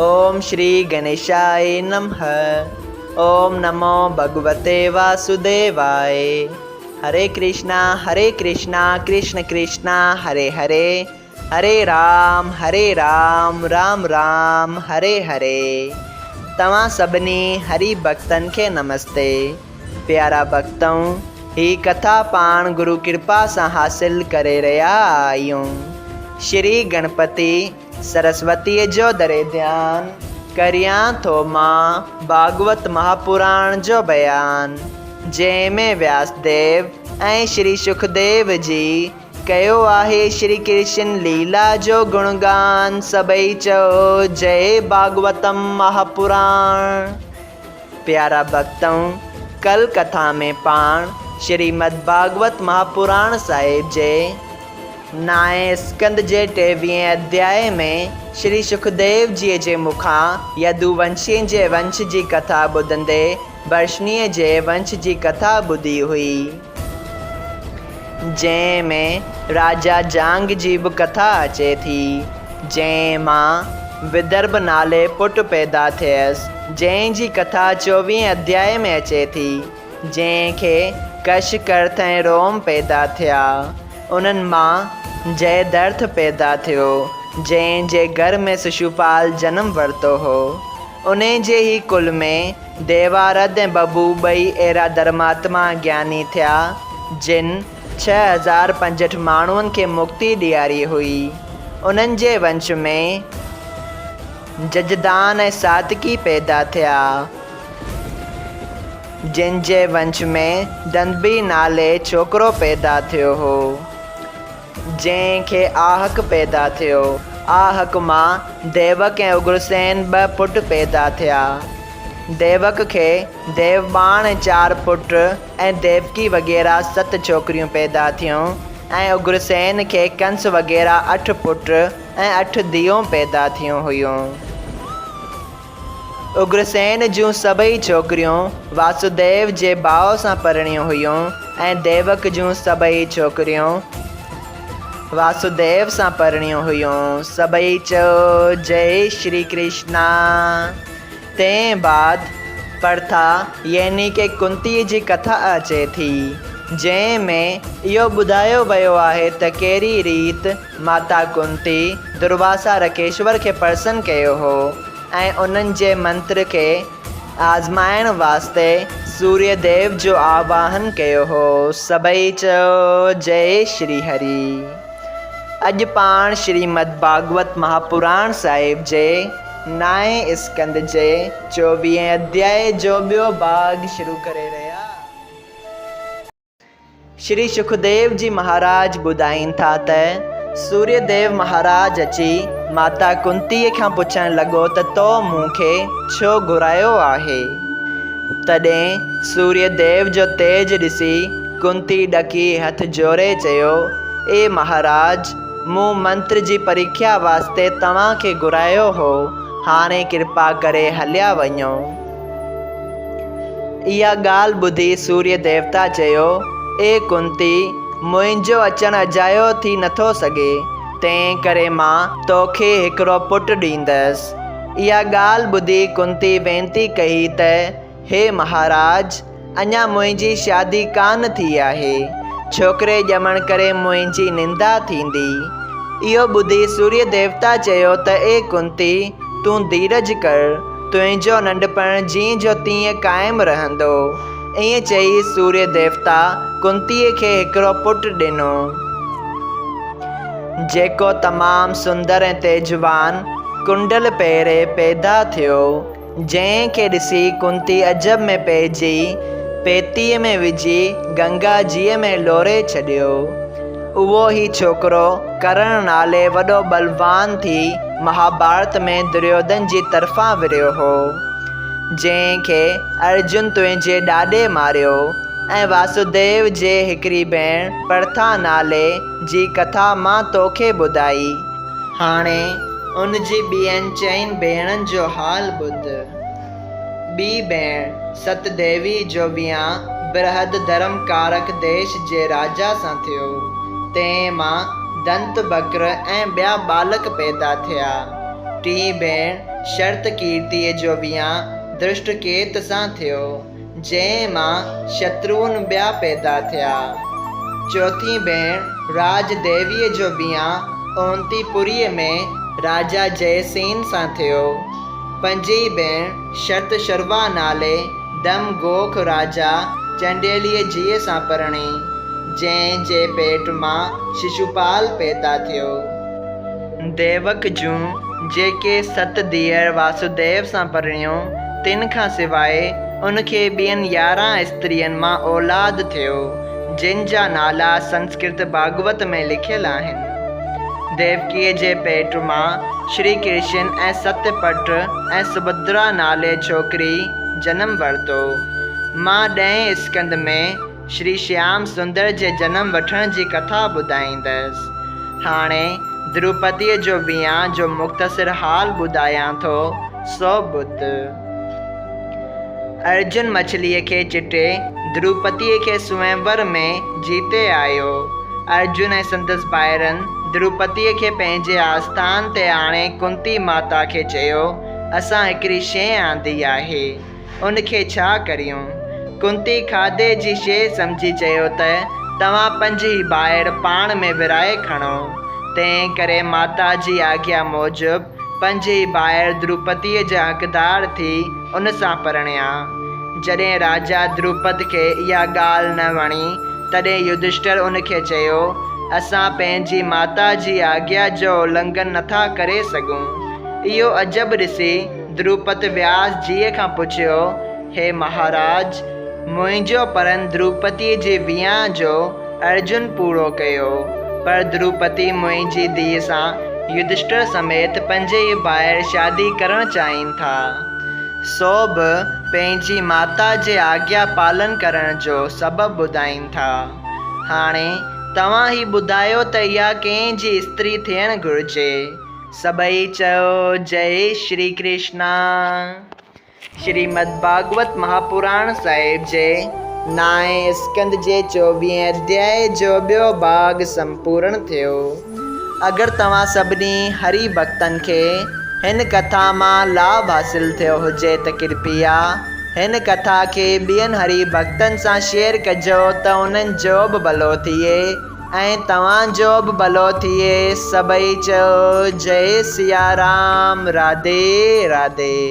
اوم شري گڻيشاء نمھ اوم نمو ڀڳوتي واسوديواء هري ڪرشنا هري ڪرشنا ڪرشن ڪرشنا هري هري هري رام هري رام رام رام هري هري توهان سڀني هري ڀڳتن کي نمستي پيارا ڀڳتؤ هي ڪٿا پاڻ گرو ڪرپا سان حاصل ڪري رهيا آهيون شري گڻپتي سرسوتيء جو دري ڌيان ڪريان ٿو مان ڀاڳوت مهاپراڻ جو بيان جنهن ۾ وياسديو ۽ شري شڪديو جي ڪيو آهي شري ڪرشن ليلا جو گڻگان سڀئي چئو جئي ڀاڳوتم مهاپراڻ. پيارا ڀڳتؤ! ڪل ڪٿا ۾ پاڻ شريمد ڀاڳوت مهاپراڻ صاحب جي نائين اسڪنڌ جي ٽيويهين اڌيائي ۾ شري شڪديو جيء جي مکان يدوونشين جي ونش جي ڪٿا ٻڌندي ورشنيء جي ونش جي ڪٿا ٻڌي هئي. جنهن ۾ راجا جانگ جي به ڪٿا اچي ٿي، جنهن مان ودرڀ نالي پٽ پيدا ٿيس، جنهن جي ڪٿا چوويهين اڌيائي ۾ اچي ٿي، جنهن کي ڪش، ڪرٿ ۽ روم پيدا ٿيا. انهن مان جئدرٿ پيدا ٿيو، جنهن جي گهر ۾ سشوپال جنم ورتو هو. انهي جي ئي ڪل ۾ ديوارد ۽ ببو ٻئي اهڙا ڌرماتما گياني ٿيا، جن 6065 ماڻهن کي مڪتي ڏياري هئي. انهن جي ونش ۾ ججدان ۽ ساتڪي پيدا ٿيا، جن جي ونش ۾ دندبي نالي ڇوڪرو پيدا ٿيو هو. جنهن کي آهڪ پيدا ٿيو. آهڪ مان ديوڪ ۽ اگرسين ٻه پٽ پيدا ٿيا. ديوڪ کي ديوٻاڻ ۽ چار پٽ ۽ ديوڪي وغيره ست ڇوڪريون پيدا ٿيون ۽ اگرسين کي ڪنس وغيره اٺ پٽ ۽ اٺ ڌيئون پيدا ٿيون هيون. اگرسين جون سڀئي ڇوڪريون واسوديو جي ڀاء سان پرڻيون هيون ۽ ديوڪ جون سڀئي ڇوڪريون واسوديو سان پرڻيون هيون. سڀئي چئو جئي شري ڪرشنا. تنهن بعد پرٿا يعني ڪه ڪنتيء جي ڪٿا اچي ٿي، جنهن ۾ اهو ٻڌايو ويو آهي ته ڪهڙي ريت ماتا ڪنتي درواسا رڪيشور کي پرسن ڪيو هو ۽ انهن جي منتر کي آزمائڻ واسطي سوريه ديو جو آواهن ڪيو هو. سڀئي چئو جئي شري هري. اڄ پاڻ شريمد ڀاڳوت مهاپراڻ صاحب جي نائين اسڪنڌ جي چوويهين اڌيائي جو ٻيو ڀاڳ شروع ڪري رهيا. شري شڪديو جي مهاراج ٻڌائين ٿا ته سوريه ديو مهاراج اچي ماتا ڪنتيء کان پڇڻ لڳو ته تو مون کي ڇو گهرايو آهي؟ تڏهن سوريه ديو جو تيج ڏسي ڪنتي ڏڪي هٿ جوڙي چيو، اي مهاراج! مون منتر جي پريکيا واسطي توهان کي گهرايو هو، هاڻي ڪرپا ڪري هليا وڃو. اها ڳالهه ٻڌي سوريه ديوتا چيو، اي ڪنتي! منهنجو اچڻ اجايو ٿي نٿو سگهي، تنهن ڪري مان توکي هڪڙو پٽ ڏيندس. اها ڳالهه ٻڌي ڪنتي وينتي ڪئي ته، هي مهاراج! اڃا منهنجي شادي ڪانه ٿي آهي. ڇوڪري ڄمڻ ڪري منهنجي نندا ٿيندي. اهو ٻڌي سوريه ديوتا چيو ته، اي ڪنتي! تون ڌيرج ڪر. تنهنجو ننڍپڻ جيئن جو تيئن قائم رهندو. ائين چئي سوريه ديوتا ڪنتيء کي هڪڙو پٽ ڏنو، جيڪو تمام سندر ۽ تيجوان ڪنڊل پهري پيدا ٿيو، جنهن کي ڏسي ڪنتي عجب ۾ پئجي پيتيء ۾ وجهي گنگا جيء ۾ لوڙهي ڇڏيو. اهو ئي ڇوڪرو ڪرڻ نالي وڏو ٻلوان ٿي مهاڀارت ۾ دريوڌن جي طرفان وڙهيو هو، جنهن کي ارجن تنهنجي ڏاڏي ماريو ۽ واسوديو جي هڪڙي ڀيڻ پرٿا نالي جي ڪٿا مان توکي ٻڌائي. هاڻي ان جي ٻين چئن ڀيڻن جو حال ٻڌ. ٻي ڀيڻ ست ديوي جو ويان برهد ڌرم ڪارڪ ديش جي راجا سان ٿيو، تنهن مان دنت بڪر ۽ ٻيا ٻالڪ پيدا ٿيا. ٽين ڀيڻ شرت ڪيرتيء جو ويان درشٽڪيت سان ٿيو، جنهن مان شترون ٻيا پيدا ٿيا. چوٿين ڀيڻ راج ديويء جو ويان اونتي پوريء ۾ راجا جئسين سان ٿيو. پنجين ڀيڻ شرت شروا نالي دم گوک راجا چنڊيليء جيء سان پرڻي، جنهن جي پيٽ مان ششوپال پيدا ٿيو. ديوڪ جون جيڪي ست ڌيئر واسوديو سان پرڻيون، تن کان سواء ان کي ٻين 11 استرين مان اولاد ٿيو، جن جا نالا سنسڪرت ڀاڳوت ۾ لکيل آهن. ديوڪيء جي پيٽ مان شري ڪرشن ۽ ست پٽ ۽ سڀدرا نالي ڇوڪري جنم ورتو. مان ڏهين اسڪنڌ ۾ شري شيام سندر جي جنم وٺڻ جي ڪٿا ٻڌائيندس. هاڻي دروپديء جو ويان جو مختصر حال ٻڌايان ٿو، سو ٻڌ. ارجن مڇليء کي چٽي دروپديء کي سوئنور ۾ جيتي آيو. ارجن ۽ سندس ڀائرن دروپديء کي پنهنجي آستان تي آڻي ڪنتي ماتا کي چيو، اسان هڪڙي شيء آندي آهي. ان کي ڇا ڪريون؟ ڪنتي کاڌي جي شيء سمجهي چيو ته توهان پنج ئي ڀائر پاڻ ۾ ورهائي کڻو. تنهن ڪري ماتا جي آگيا موجب پنج ئي ڀائر دروپديء جا حقدار ٿي ان سان پرڻيا. جڏهن راجا دروپد کي اها ڳالهه نه وڻي، تڏهن يڌشٽر ان کي چيو، اسان پنهنجي ماتا جي آگيا جو النگهن نٿا ڪري سگهون. اهو عجب ڏسي دروپد وياس جيء کان پڇيو، هي مهاراج! منهنجو پرن دروپديء جي ويان جو ارجن پورو ڪيو، پر دروپدي منهنجي ڌيء سان يڌشٽر سميت پنج ئي ڀائر شادي ڪرڻ چاهين ٿا. سو به پنهنجي ماتا جي آگيا پالن ڪرڻ جو سبب ٻڌائين ٿا. هاڻي توهان هي ٻڌايو ته اها ڪنهن جي استري ٿيڻ گهرجي؟ سڀئي چيو جئي شري ڪرشنا. شريمد ڀاڳوت مهاپراڻ صاحب جي نائين اسڪنڌ جي چوويهين اڌيائي جو ٻيو ڀاڳ سمپورڻ ٿيو. اگر توهان سڀني هري ڀڳتن کي هن ڪٿا مان لاڀ حاصل ٿيو هجي ته ڪرپيا هن ڪٿا کي ٻين هري ڀڳتن سان شيئر ڪجو ته انهن جو به ڀلو ٿئي. ۽ توهان جو به ڀلو ٿئي سڀئي چئو جئي سيارام راڌي راڌي.